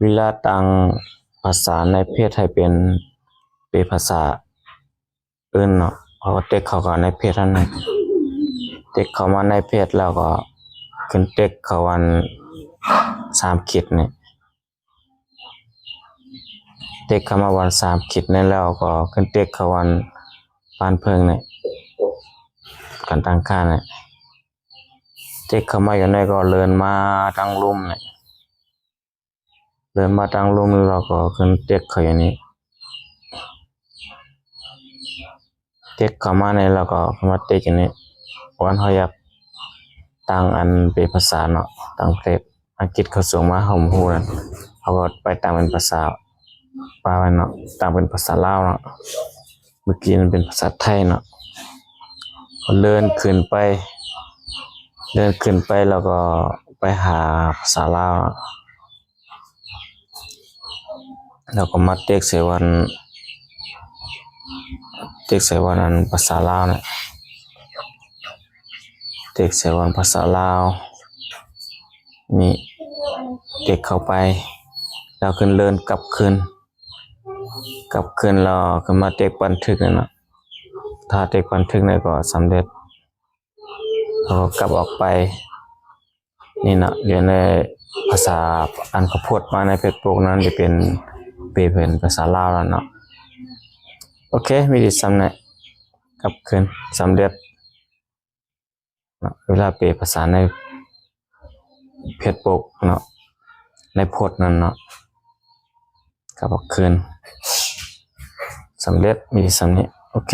ເວລາຕັ້ງພາສາໃນເພຈໃຫ້ເປັນ ເປັນພາສາອື່ນເນາະ ເຮົາກໍເຕັກເຂົ້າກັບໃນເພຈຫັ້ນນະ ເຕັກເຂົ້າມາໃນເພຈແລ້ວກໍຂຶ້ນເຕັກເຂົ້າອັນສາມຂີດນີ້ ເຕັກເຂົ້າມາວັນສາມຂີດນີ້ແລ້ວກໍຂຶ້ນເຕັກເຂົ້າວັນປານເພິ່ງນີ້ ການຕັ້ງຄ່ານີ້ ເຕັກເຂົ້າມາຢູ່ໃນກໍເລື່ອນມາທາງລຸ່ມນີ້ ເລື່ອນມາທາງລຸ່ມແລ້ວກໍຂຶ້ນເຕັກເຂົ້າຢູ່ນີ້ ເຕັກເຂົ້າມາໃນແລ້ວກໍມາເຕັກຢູ່ນີ້ ວ່າເຮົາຢາກຕັ້ງອັນເປັນພາສາເນາະ ຕ່າງປະເທດ ອັງກິດເຂົາສົ່ງມາເຮົາບໍ່ຮູ້ນັ້ນ ເຮົາກໍໄປຕັ້ງເປັນພາສາ ວ່າໄວ້ເນາະ ຕັ້ງເປັນພາສາລາວເນາະ ເມື່ອກີ້ມັນເປັນພາສາໄທເນາະ ກໍເລື່ອນຂຶ້ນໄປ ເລື່ອນຂຶ້ນໄປແລ້ວກໍໄປຫາພາສາລາວເນາະ ແລ້ວກໍມາເຕັກໃສ່ວັນ ເຕັກໃສ່ວັນອັນພາສາລາວນະ ເຕັກໃສ່ວັນພາສາລາວນີ້ ເຕັກເຂົ້າໄປ ແລ້ວຂຶ້ນເລື່ອນກັບຄືນ ກັບຄືນແລ້ວຂຶ້ນມາເຕັກບັນທຶກນີ້ນະ ຖ້າເຕັກບັນທຶກນີ້ກໍສຳເລັດ ເຮົາກໍກັບອອກໄປ ນີ້ເນາະ ຢູ່ໃນພາສາອັນເຂົາໂພສມາໃນເຟສບຸກນັ້ນ ຈະເປັນ ເປັນພາສາລາວແລ້ວເນາະ ໂອເຄ ມີແຕ່ສ່ຳນີ້ ກັບຄືນ ສຳເລັດເນາະ ເວລາເປັນພາສາໃນເຟສບຸກເນາະ ໃນໂພສນັ້ນເນາະ ກັບຄືນ ສຳເລັດ ມີແຕ່ສ່ຳນີ້ ໂອເຄ.